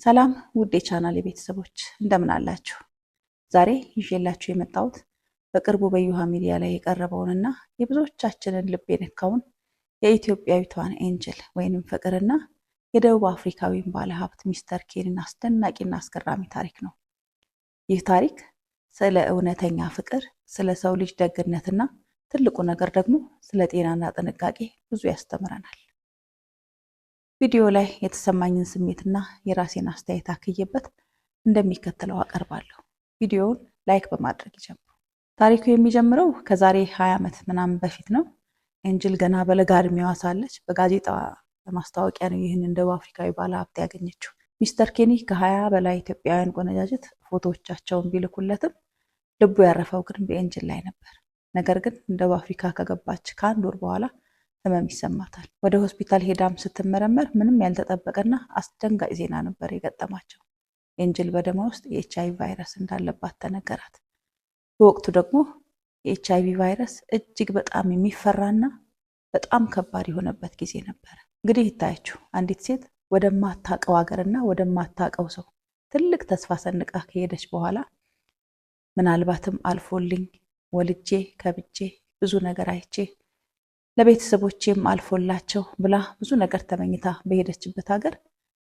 ሰላም ውድ የቻናል ቤተሰቦች፣ እንደምን አላችሁ? ዛሬ ይዤላችሁ የመጣሁት በቅርቡ በእዮሃ ሚዲያ ላይ የቀረበውንና የብዙዎቻችንን ልብ የነካውን የኢትዮጵያዊቷን ኤንጅል ወይንም ፍቅርና የደቡብ አፍሪካዊን ባለሀብት ሚስተር ኬንን አስደናቂና አስገራሚ ታሪክ ነው። ይህ ታሪክ ስለ እውነተኛ ፍቅር፣ ስለ ሰው ልጅ ደግነትና ትልቁ ነገር ደግሞ ስለ ጤናና ጥንቃቄ ብዙ ያስተምረናል። ቪዲዮ ላይ የተሰማኝን ስሜትና የራሴን አስተያየት አክዬበት እንደሚከተለው አቀርባለሁ። ቪዲዮውን like በማድረግ ይጀምሩ። ታሪኩ የሚጀምረው ከዛሬ 20 ዓመት ምናምን በፊት ነው። ኤንጅል ገና በለጋ እድሜዋ ሳለች በጋዜጣ ማስታወቂያ ነው ይህንን ደቡብ አፍሪካዊ ባለሀብት ያገኘችው። ሚስተር ኬኒ ከ20 በላይ ኢትዮጵያውያን ቆነጃጅት ፎቶዎቻቸውን ቢልኩለትም ልቡ ያረፈው ግን በኤንጅል ላይ ነበር። ነገር ግን ደቡብ አፍሪካ ከገባች ከአንድ ወር በኋላ ህመም ይሰማታል። ወደ ሆስፒታል ሄዳም ስትመረመር ምንም ያልተጠበቀና አስደንጋጭ ዜና ነበር የገጠማቸው። ኤንጅል በደሟ ውስጥ የኤች አይቪ ቫይረስ እንዳለባት ተነገራት። በወቅቱ ደግሞ የኤች አይቪ ቫይረስ እጅግ በጣም የሚፈራና በጣም ከባድ የሆነበት ጊዜ ነበረ። እንግዲህ ይታያችሁ፣ አንዲት ሴት ወደማታቀው ሀገርና ወደማታቀው ሰው ትልቅ ተስፋ ሰንቃ ከሄደች በኋላ ምናልባትም አልፎልኝ ወልጄ ከብጄ ብዙ ነገር አይቼ ለቤተሰቦቼም አልፎላቸው ብላ ብዙ ነገር ተመኝታ በሄደችበት ሀገር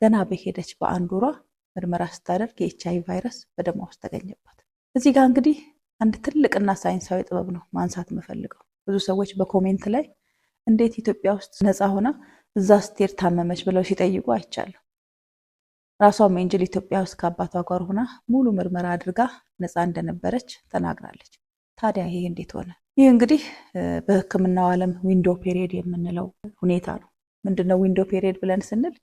ገና በሄደች በአንድ ወሯ ምርመራ ስታደርግ የኤች አይቪ ቫይረስ በደሟ ውስጥ ተገኘባት። እዚህ ጋር እንግዲህ አንድ ትልቅና ሳይንሳዊ ጥበብ ነው ማንሳት የምፈልገው። ብዙ ሰዎች በ comment ላይ እንዴት ኢትዮጵያ ውስጥ ነፃ ሆና እዛ ስትሄድ ታመመች ብለው ሲጠይቁ አይቻለሁ። ራሷም ኤንጅል ኢትዮጵያ ውስጥ ከአባቷ ጋር ሆና ሙሉ ምርመራ አድርጋ ነፃ እንደነበረች ተናግራለች። ታዲያ ይሄ እንዴት ሆነ? ይህ እንግዲህ በሕክምናው ዓለም window period የምንለው ሁኔታ ነው። ምንድነው window period ብለን ስንል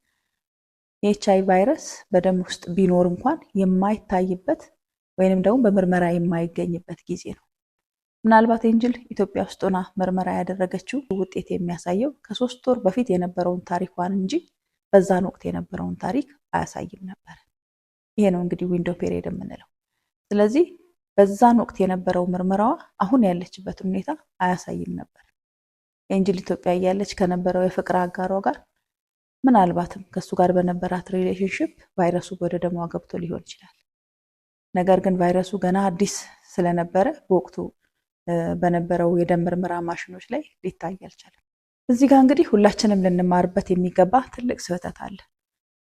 የኤች አይቪ ቫይረስ በደም ውስጥ ቢኖር እንኳን የማይታይበት ወይንም ደግሞ በምርመራ የማይገኝበት ጊዜ ነው። ምናልባት ኤንጅል ኢትዮጵያ ውስጥ ሆና ምርመራ ያደረገችው ውጤት የሚያሳየው ከ3 ወር በፊት የነበረውን ታሪኳን እንጂ በዛን ወቅት የነበረውን ታሪክ አያሳይም ነበር። ይሄ ነው እንግዲህ window period የምንለው። ስለዚህ በዛን ወቅት የነበረው ምርመራዋ አሁን ያለችበትን ሁኔታ አያሳይም ነበር። ኤንጅል ኢትዮጵያ እያለች ከነበረው የፍቅር አጋሯ ጋር ምናልባትም ከእሱ ጋር በነበራት relationship ቫይረሱ ወደ ደሟ ገብቶ ሊሆን ይችላል። ነገር ግን ቫይረሱ ገና አዲስ ስለነበረ በወቅቱ በነበረው የደም ምርመራ ማሽኖች ላይ ሊታይ አልቻለም። እዚህ ጋር እንግዲህ ሁላችንም ልንማርበት የሚገባ ትልቅ ስህተት አለ።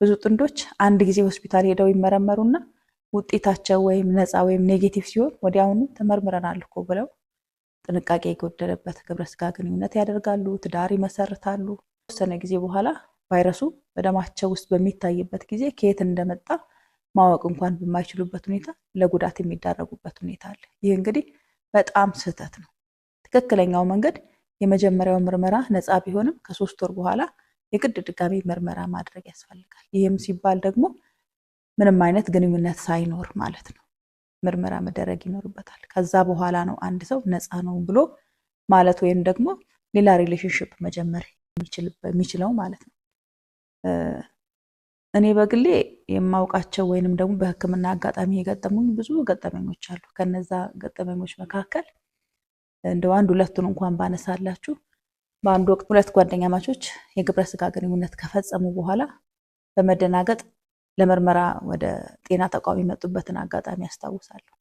ብዙ ጥንዶች አንድ ጊዜ ሆስፒታል ሄደው ይመረመሩና ውጤታቸው ወይም ነፃ ወይም negative ሲሆን ወዲያውኑ ተመርምረናል እኮ ብለው ጥንቃቄ የጎደለበት ግብረ ስጋ ግንኙነት ያደርጋሉ፣ ትዳር ይመሰርታሉ። ከተወሰነ ጊዜ በኋላ ቫይረሱ በደማቸው ውስጥ በሚታይበት ጊዜ ከየት እንደመጣ ማወቅ እንኳን በማይችሉበት ሁኔታ ለጉዳት የሚዳረጉበት ሁኔታ አለ። ይህ እንግዲህ በጣም ስህተት ነው። ትክክለኛው መንገድ የመጀመሪያው ምርመራ ነፃ ቢሆንም ከ3 ወር በኋላ የግድ ድጋሚ ምርመራ ማድረግ ያስፈልጋል። ይህም ሲባል ደግሞ ምንም አይነት ግንኙነት ሳይኖር ማለት ነው። ምርመራ መደረግ ይኖርበታል። ከዛ በኋላ ነው አንድ ሰው ነፃ ነው ብሎ ማለት ወይም ደግሞ ሌላ relationship መጀመር የሚችለው ማለት ነው። እኔ በግሌ የማውቃቸው ወይንም ደግሞ በሕክምና አጋጣሚ የገጠሙኝ ብዙ ገጠመኞች አሉ። ከነዛ ገጠመኞች መካከል እንደው አንድ ሁለቱን እንኳን ባነሳላችሁ፣ በአንድ ወቅት ሁለት ጓደኛማቾች የግብረ ስጋ ግንኙነት ከፈጸሙ በኋላ በመደናገጥ ለምርመራ ወደ ጤና ተቋም የመጡበትን አጋጣሚ ያስታውሳለሁ።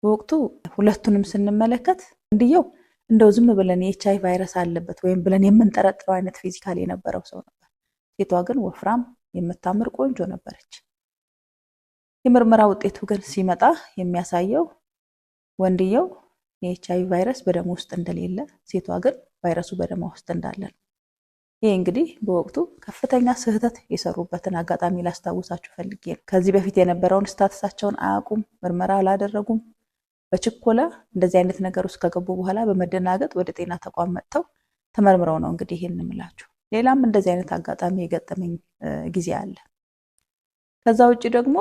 በወቅቱ ሁለቱንም ስንመለከት ወንድየው እንደው ዝም ብለን የኤች አይ ቫይረስ አለበት ወይም ብለን የምንጠረጥረው አይነት physical የነበረው ሰው ነበር። ሴቷ ግን ወፍራም የምታምር ቆንጆ ነበረች። የምርመራ ውጤቱ ግን ሲመጣ የሚያሳየው ወንድየው የኤች አይቪ ቫይረስ በደም ውስጥ እንደሌለ፣ ሴቷ ግን ቫይረሱ በደሟ ውስጥ እንዳለ ነው። ይህ እንግዲህ በወቅቱ ከፍተኛ ስህተት የሰሩበትን አጋጣሚ ላስታውሳችሁ ፈልጌ ነው። ከዚህ በፊት የነበረውን status ኣቸውን አያውቁም፣ ምርመራ አላደረጉም። በችኮላ እንደዚህ አይነት ነገር ውስጥ ከገቡ በኋላ በመደናገጥ ወደ ጤና ተቋም መጥተው ተመርምረው ነው እንግዲህ ይሄን የምላችሁ። ሌላም እንደዚህ አይነት አጋጣሚ የገጠመኝ ጊዜ አለ። ከዛ ውጭ ደግሞ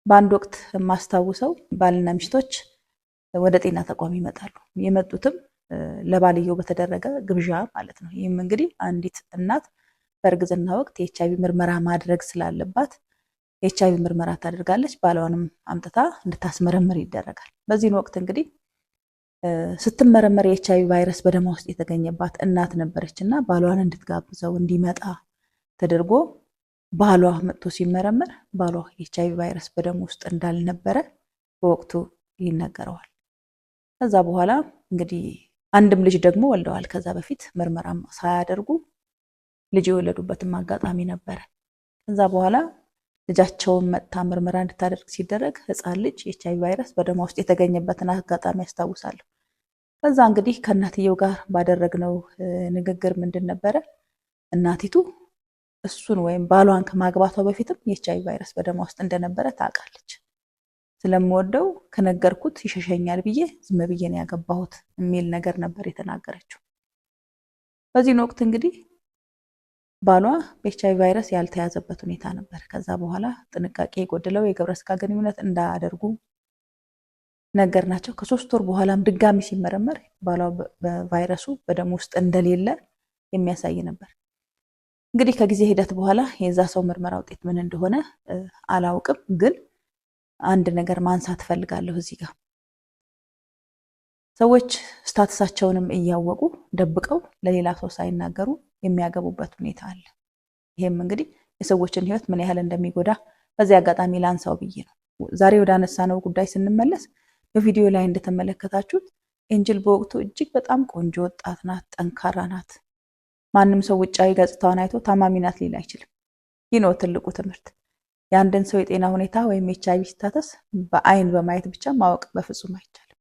በአንድ ወቅት የማስታውሰው ባልና ሚስቶች ወደ ጤና ተቋም ይመጣሉ። የመጡትም ለባልየው በተደረገ ግብዣ ማለት ነው። ይህም እንግዲህ አንዲት እናት በእርግዝና ወቅት የኤች አይቪ ምርመራ ማድረግ ስላለባት የኤች አይቪ ምርመራ ታደርጋለች። ባሏንም አምጥታ እንድታስመረምር ይደረጋል። በዚህን ወቅት እንግዲህ ስትመረመር የኤች አይቪ ቫይረስ በደሟ ውስጥ የተገኘባት እናት ነበረች እና ባሏን እንድትጋብዘው እንዲመጣ ተደርጎ ባሏ መጥቶ ሲመረመር ባሏ ኤች አይቪ ቫይረስ በደም ውስጥ እንዳልነበረ በወቅቱ ይነገረዋል። ከዛ በኋላ እንግዲህ አንድም ልጅ ደግሞ ወልደዋል። ከዛ በፊት ምርመራም ሳያደርጉ ልጅ የወለዱበትም አጋጣሚ ነበረ። ከዛ በኋላ ልጃቸውን መጥታ ምርመራ እንድታደርግ ሲደረግ ሕፃን ልጅ ኤች አይቪ ቫይረስ በደሟ ውስጥ የተገኘበትን አጋጣሚ ያስታውሳለሁ። ከዛ እንግዲህ ከእናትየው ጋር ባደረግነው ንግግር ምንድን ነበረ፣ እናቲቱ እሱን ወይም ባሏን ከማግባቷ በፊትም የኤች አይቪ ቫይረስ በደሟ ውስጥ እንደነበረ ታውቃለች። ስለምወደው ከነገርኩት ይሸሸኛል ብዬ ዝም ብዬ ነው ያገባሁት የሚል ነገር ነበር የተናገረችው። በዚህን ወቅት እንግዲህ ባሏ በኤች አይቪ ቫይረስ ያልተያዘበት ሁኔታ ነበር። ከዛ በኋላ ጥንቃቄ የጎደለው የግብረ ስጋ ግንኙነት እንዳያደርጉ ነገርናቸው። ከ3 ወር በኋላም ድጋሚ ሲመረመር ባሏ በቫይረሱ በደም ውስጥ እንደሌለ የሚያሳይ ነበር። እንግዲህ ከጊዜ ሂደት በኋላ የዛ ሰው ምርመራ ውጤት ምን እንደሆነ አላውቅም፣ ግን አንድ ነገር ማንሳት እፈልጋለሁ እዚህ ጋር። ሰዎች status ኣቸውንም እያወቁ ደብቀው ለሌላ ሰው ሳይናገሩ የሚያገቡበት ሁኔታ አለ። ይሄም እንግዲህ የሰዎችን ሕይወት ምን ያህል እንደሚጎዳ በዚህ አጋጣሚ ላንሳው ብዬ ነው። ዛሬ ወደ አነሳነው ጉዳይ ስንመለስ በቪዲዮ ላይ እንደተመለከታችሁት ኤንጅል በወቅቱ እጅግ በጣም ቆንጆ ወጣት ናት፣ ጠንካራ ናት። ማንም ሰው ውጫዊ ገጽታዋን አይቶ ታማሚ ናት ሊል አይችልም። ይህ ነው ትልቁ ትምህርት። የአንድን ሰው የጤና ሁኔታ ወይም ኤች አይቪ status በአይን በማየት ብቻ ማወቅ በፍጹም አይቻልም።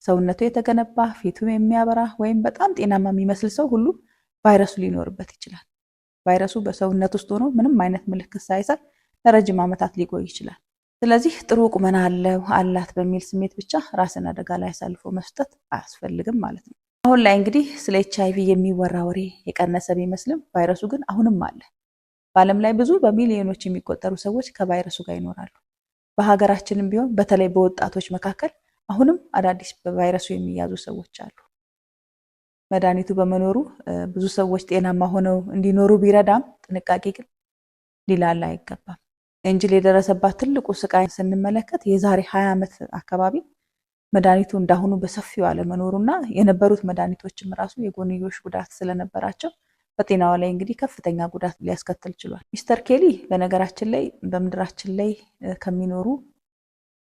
ሰውነቱ የተገነባ፣ ፊቱ የሚያበራ ወይም በጣም ጤናማ የሚመስል ሰው ሁሉ ቫይረሱ ሊኖርበት ይችላል። ቫይረሱ በሰውነት ውስጥ ሆኖ ምንም አይነት ምልክት ሳይሳይ ለረጅም ዓመታት ሊቆይ ይችላል። ስለዚህ ጥሩ ቁመና አለው አላት በሚል ስሜት ብቻ ራስን አደጋ ላይ አሳልፎ መስጠት አያስፈልግም ማለት ነው። አሁን ላይ እንግዲህ ስለ ኤች አይቪ የሚወራ ወሬ የቀነሰ ቢመስልም ቫይረሱ ግን አሁንም አለ። በዓለም ላይ ብዙ በሚሊዮኖች የሚቆጠሩ ሰዎች ከቫይረሱ ጋር ይኖራሉ። በሀገራችንም ቢሆን በተለይ በወጣቶች መካከል አሁንም አዳዲስ በቫይረሱ የሚያዙ ሰዎች አሉ። መድኃኒቱ በመኖሩ ብዙ ሰዎች ጤናማ ሆነው እንዲኖሩ ቢረዳም ጥንቃቄ ግን ሊላላ አይገባም። ኤንጅል የደረሰባት ትልቁ ስቃይ ስንመለከት የዛሬ 20 ዓመት አካባቢ መድኃኒቱ እንዳሁኑ በሰፊው አለመኖሩና የነበሩት መድኃኒቶችም ራሱ የጎንዮሽ ጉዳት ስለነበራቸው በጤናዋ ላይ እንግዲህ ከፍተኛ ጉዳት ሊያስከትል ችሏል። ሚስተር ኬሊ በነገራችን ላይ በምድራችን ላይ ከሚኖሩ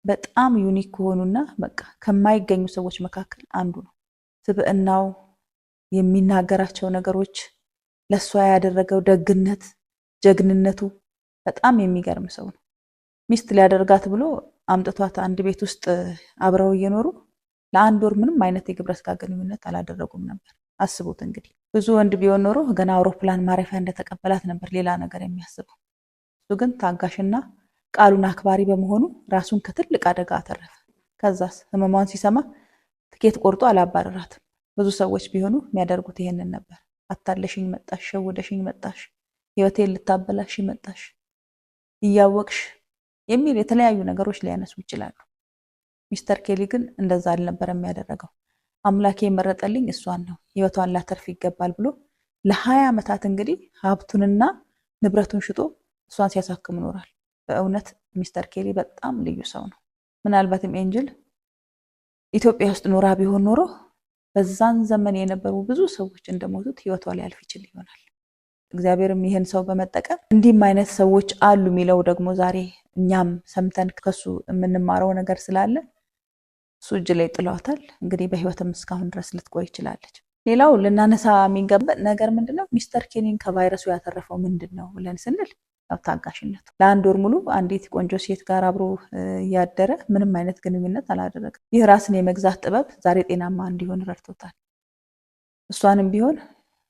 በጣም unique ከሆኑና በቃ ከማይገኙ ሰዎች መካከል አንዱ ነው። ስብዕናው፣ የሚናገራቸው ነገሮች፣ ለእሷ ያደረገው ደግነት፣ ጀግንነቱ በጣም የሚገርም ሰው ነው። ሚስት ሊያደርጋት ብሎ አምጥቷት አንድ ቤት ውስጥ አብረው እየኖሩ ለአንድ ወር ምንም አይነት የግብረ ስጋ ግንኙነት አላደረጉም ነበር። አስቡት እንግዲህ፣ ብዙ ወንድ ቢሆን ኖሮ ገና አውሮፕላን ማረፊያ እንደተቀበላት ነበር ሌላ ነገር የሚያስበው። እሱ ግን ታጋሽና ቃሉን አክባሪ በመሆኑ ራሱን ከትልቅ አደጋ አተረፈ። ከዛስ ህመሟን ሲሰማ ትኬት ቆርጦ አላባረራትም። ብዙ ሰዎች ቢሆኑ የሚያደርጉት ይሄንን ነበር። አታለሽኝ መጣሽ፣ ሸውደሽኝ መጣሽ፣ ህይወቴን ልታበላሽ መጣሽ፣ እያወቅሽ የሚል የተለያዩ ነገሮች ሊያነሱ ይችላሉ። ሚስተር ኬሊ ግን እንደዛ አልነበረም ያደረገው። አምላኬ የመረጠልኝ እሷን ነው፣ ህይወቷን ላተርፍ ይገባል ብሎ ለ20 ዓመታት እንግዲህ ሀብቱንና ንብረቱን ሽጦ እሷን ሲያሳክም ኖሯል። በእውነት ሚስተር ኬሊ በጣም ልዩ ሰው ነው። ምናልባትም ኤንጅል ኢትዮጵያ ውስጥ ኖራ ቢሆን ኖሮ በዛን ዘመን የነበሩ ብዙ ሰዎች እንደሞቱት ህይወቷ ሊያልፍ ይችል ይሆናል። እግዚአብሔርም ይህን ሰው በመጠቀም እንዲህም አይነት ሰዎች አሉ የሚለው ደግሞ ዛሬ እኛም ሰምተን ከሱ የምንማረው ነገር ስላለ እሱ እጅ ላይ ጥሏታል። እንግዲህ በህይወትም እስካሁን ድረስ ልትቆይ ይችላለች። ሌላው ልናነሳ የሚገባ ነገር ምንድን ነው? ሚስተር ኬሊን ከቫይረሱ ያተረፈው ምንድን ነው ብለን ስንል ያው ታጋሽነቱ። ለአንድ ወር ሙሉ አንዲት ቆንጆ ሴት ጋር አብሮ እያደረ ምንም አይነት ግንኙነት አላደረገም። ይህ ራስን የመግዛት ጥበብ ዛሬ ጤናማ እንዲሆን ረድቶታል። እሷንም ቢሆን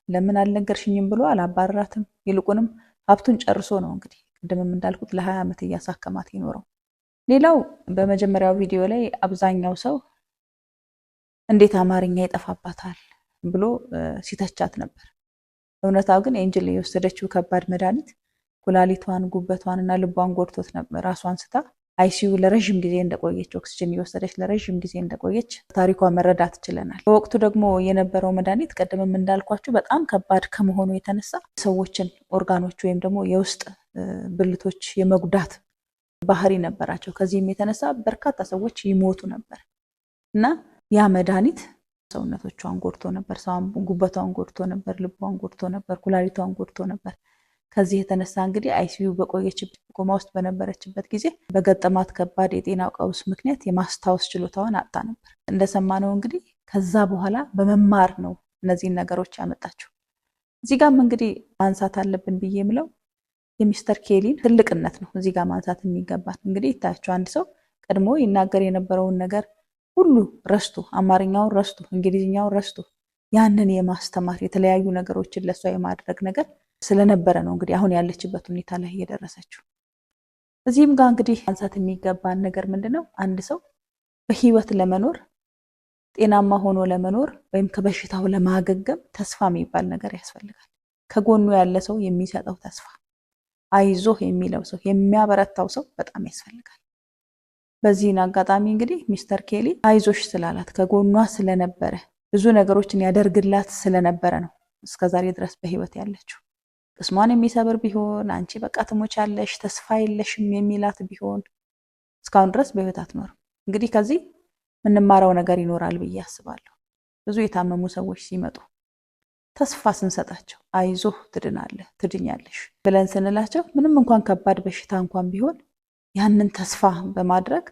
ለምን አልነገርሽኝም ብሎ አላባረራትም። ይልቁንም ሀብቱን ጨርሶ ነው እንግዲህ ቅድምም እንዳልኩት ለ20 ዓመት እያሳከማት የኖረው። ሌላው በመጀመሪያው ቪዲዮ ላይ አብዛኛው ሰው እንዴት አማርኛ ይጠፋባታል ብሎ ሲተቻት ነበር። እውነታው ግን ኤንጅል የወሰደችው ከባድ መድኃኒት ኩላሊቷን፣ ጉበቷን እና ልቧን ጎድቶት ነበር። ራሷን ስታ ICU ለረዥም ጊዜ እንደቆየች፣ ኦክስጅን እየወሰደች ለረዥም ጊዜ እንደቆየች ታሪኳ መረዳት ችለናል። በወቅቱ ደግሞ የነበረው መድኃኒት ቅድምም እንዳልኳችሁ በጣም ከባድ ከመሆኑ የተነሳ ሰዎችን ኦርጋኖች ወይም ደግሞ የውስጥ ብልቶች የመጉዳት ባህሪ ነበራቸው። ከዚህም የተነሳ በርካታ ሰዎች ይሞቱ ነበር እና ያ መድኃኒት ሰውነቶቿን ጎድቶ ነበር። ጉበቷን ጎድቶ ነበር፣ ልቧን ጎድቶ ነበር፣ ኩላሊቷን ጎድቶ ነበር። ከዚህ የተነሳ እንግዲህ ICU በቆየችበት፣ ኮማ ውስጥ በነበረችበት ጊዜ በገጠማት ከባድ የጤና ቀውስ ምክንያት የማስታወስ ችሎታዋን አጥታ ነበር። እንደሰማነው እንግዲህ ከዛ በኋላ በመማር ነው እነዚህን ነገሮች ያመጣችው። እዚህ ጋም እንግዲህ ማንሳት አለብን ብዬ የምለው የሚስተር ኬሊን ትልቅነት ነው። እዚህ ጋር ማንሳት የሚገባን እንግዲህ ይታያቸው፣ አንድ ሰው ቀድሞ ይናገር የነበረውን ነገር ሁሉ ረስቶ፣ አማርኛውን ረስቶ፣ እንግሊዝኛውን ረስቶ ያንን የማስተማር፣ የተለያዩ ነገሮችን ለእሷ የማድረግ ነገር ስለነበረ ነው እንግዲህ አሁን ያለችበት ሁኔታ ላይ የደረሰችው። እዚህም ጋር እንግዲህ ማንሳት የሚገባን ነገር ምንድን ነው? አንድ ሰው በህይወት ለመኖር፣ ጤናማ ሆኖ ለመኖር ወይም ከበሽታው ለማገገም ተስፋ የሚባል ነገር ያስፈልጋል። ከጎኑ ያለ ሰው የሚሰጠው ተስፋ፣ አይዞህ የሚለው ሰው፣ የሚያበረታው ሰው በጣም ያስፈልጋል። በዚህን አጋጣሚ እንግዲህ ሚስተር ኬሊ አይዞሽ ስላላት፣ ከጎኗ ስለነበረ፣ ብዙ ነገሮችን ያደርግላት ስለነበረ ነው እስከዛሬ ድረስ በህይወት ያለችው። ቅስሟን የሚሰብር ቢሆን፣ አንቺ በቃ ትሞቻለሽ፣ ተስፋ የለሽም የሚላት ቢሆን እስካሁን ድረስ በህይወት አትኖርም። እንግዲህ ከዚህ የምንማረው ነገር ይኖራል ብዬ አስባለሁ። ብዙ የታመሙ ሰዎች ሲመጡ ተስፋ ስንሰጣቸው፣ አይዞህ፣ ትድናለህ፣ ትድኛለሽ ብለን ስንላቸው ምንም እንኳን ከባድ በሽታ እንኳን ቢሆን ያንን ተስፋ በማድረግ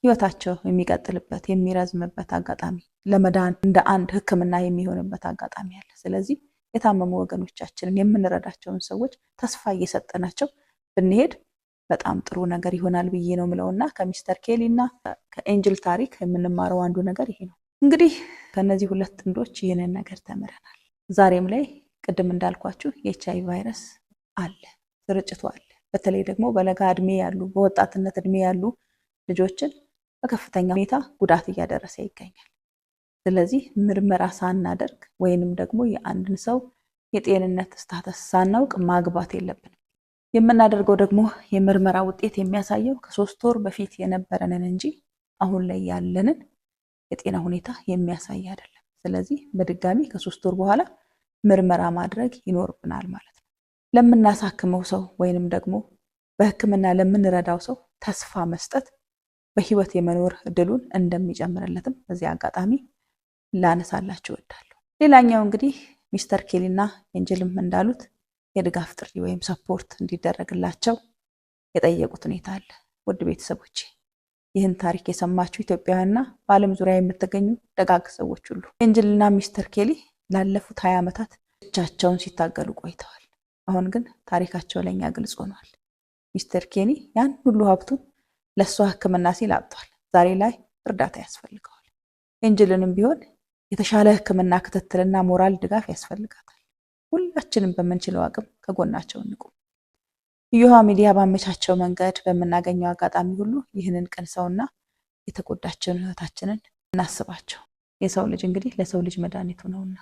ህይወታቸው የሚቀጥልበት፣ የሚረዝምበት አጋጣሚ፣ ለመዳን እንደ አንድ ሕክምና የሚሆንበት አጋጣሚ አለ። ስለዚህ የታመሙ ወገኖቻችንን፣ የምንረዳቸውን ሰዎች ተስፋ እየሰጠናቸው ብንሄድ በጣም ጥሩ ነገር ይሆናል ብዬ ነው ምለው እና ከሚስተር ኬሊ እና ከኤንጅል ታሪክ የምንማረው አንዱ ነገር ይሄ ነው። እንግዲህ ከነዚህ ሁለት ጥንዶች ይህንን ነገር ተምረናል። ዛሬም ላይ ቅድም እንዳልኳችሁ የኤች አይ ቪ ቫይረስ አለ፣ ስርጭቱ አለ። በተለይ ደግሞ በለጋ እድሜ ያሉ፣ በወጣትነት እድሜ ያሉ ልጆችን በከፍተኛ ሁኔታ ጉዳት እያደረሰ ይገኛል። ስለዚህ ምርመራ ሳናደርግ ወይንም ደግሞ የአንድን ሰው የጤንነት status ሳናውቅ ማግባት የለብንም። የምናደርገው ደግሞ የምርመራ ውጤት የሚያሳየው ከ3 ወር በፊት የነበረንን እንጂ አሁን ላይ ያለንን የጤና ሁኔታ የሚያሳይ አይደለም። ስለዚህ በድጋሚ ከ3 ወር በኋላ ምርመራ ማድረግ ይኖርብናል ማለት ነው። ለምናሳክመው ሰው ወይንም ደግሞ በሕክምና ለምንረዳው ሰው ተስፋ መስጠት በህይወት የመኖር እድሉን እንደሚጨምርለትም በዚህ አጋጣሚ ላነሳላችሁ እወዳለሁ። ሌላኛው እንግዲህ ሚስተር ኬሊና ኤንጅልም እንዳሉት የድጋፍ ጥሪ ወይም support እንዲደረግላቸው የጠየቁት ሁኔታ አለ። ውድ ቤተሰቦቼ፣ ይህን ታሪክ የሰማችሁ ኢትዮጵያውያንና በዓለም ዙሪያ የምትገኙ ደጋግ ሰዎች ሁሉ፣ ኤንጅልና ሚስተር ኬሊ ላለፉት 20 ዓመታት ብቻቸውን ሲታገሉ ቆይተዋል። አሁን ግን ታሪካቸው ለእኛ ግልጽ ሆኗል። ሚስተር ኬኒ ያን ሁሉ ሀብቱን ለእሷ ሕክምና ሲል አጥቷል። ዛሬ ላይ እርዳታ ያስፈልገዋል። ኤንጅልንም ቢሆን የተሻለ ሕክምና ክትትልና ሞራል ድጋፍ ያስፈልጋታል። ሁላችንም በምንችለው አቅም ከጎናቸው እንቁም። እዮሃ ሚዲያ ባመቻቸው መንገድ በምናገኘው አጋጣሚ ሁሉ ይህንን ቅን ሰውና የተጎዳቸውን እህታችንን እናስባቸው። የሰው ልጅ እንግዲህ ለሰው ልጅ መድኃኒቱ ነውና።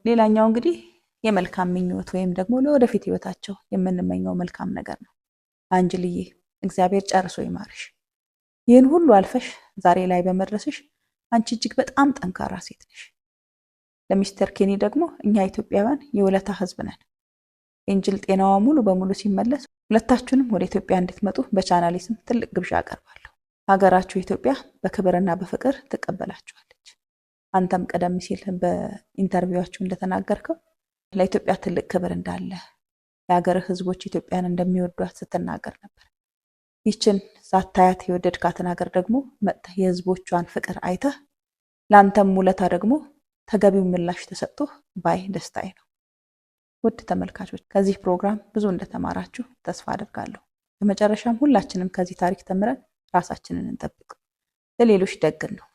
ሌላኛው እንግዲህ የመልካም ምኞት ወይም ደግሞ ለወደፊት ህይወታቸው የምንመኘው መልካም ነገር ነው። አንጅልዬ፣ እግዚአብሔር ጨርሶ ይማርሽ። ይህን ሁሉ አልፈሽ ዛሬ ላይ በመድረስሽ አንቺ እጅግ በጣም ጠንካራ ሴት ነሽ። ለሚስተር ኬኒ ደግሞ እኛ ኢትዮጵያውያን የውለታ ህዝብ ነን። ኤንጅል ጤናዋ ሙሉ በሙሉ ሲመለስ ሁለታችሁንም ወደ ኢትዮጵያ እንድትመጡ በቻናሌ ስም ትልቅ ግብዣ አቀርባለሁ። ሀገራችሁ ኢትዮጵያ በክብርና በፍቅር ትቀበላችኋለች። አንተም ቀደም ሲል በ interview ዋችሁ እንደተናገርከው ለኢትዮጵያ ትልቅ ክብር እንዳለ፣ የሀገርህ ህዝቦች ኢትዮጵያን እንደሚወዷት ስትናገር ነበር። ይችን ሳታያት የወደድካትን ሀገር ደግሞ መጥተህ የህዝቦቿን ፍቅር አይተህ ለአንተም ውለታ ደግሞ ተገቢው ምላሽ ተሰጥቶ ባይ ደስታዬ ነው። ውድ ተመልካቾች፣ ከዚህ ፕሮግራም ብዙ እንደተማራችሁ ተስፋ አደርጋለሁ። በመጨረሻም ሁላችንም ከዚህ ታሪክ ተምረን ራሳችንን እንጠብቅ፣ ለሌሎች ደግ እንሁን፣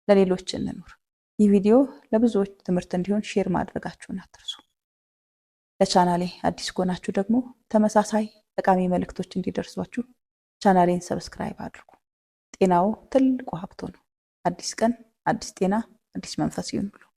ለሌሎች እንኑር። ይህ ቪዲዮ ለብዙዎች ትምህርት እንዲሆን share ማድረጋችሁን አትርሱ። ለቻናሌ አዲስ ከሆናችሁ ደግሞ ተመሳሳይ ጠቃሚ መልእክቶች እንዲደርሷችሁ ቻናሌን subscribe አድርጉ። ጤናዎ ትልቁ ሀብቶ ነው። አዲስ ቀን፣ አዲስ ጤና፣ አዲስ መንፈስ ይሁንልዎ።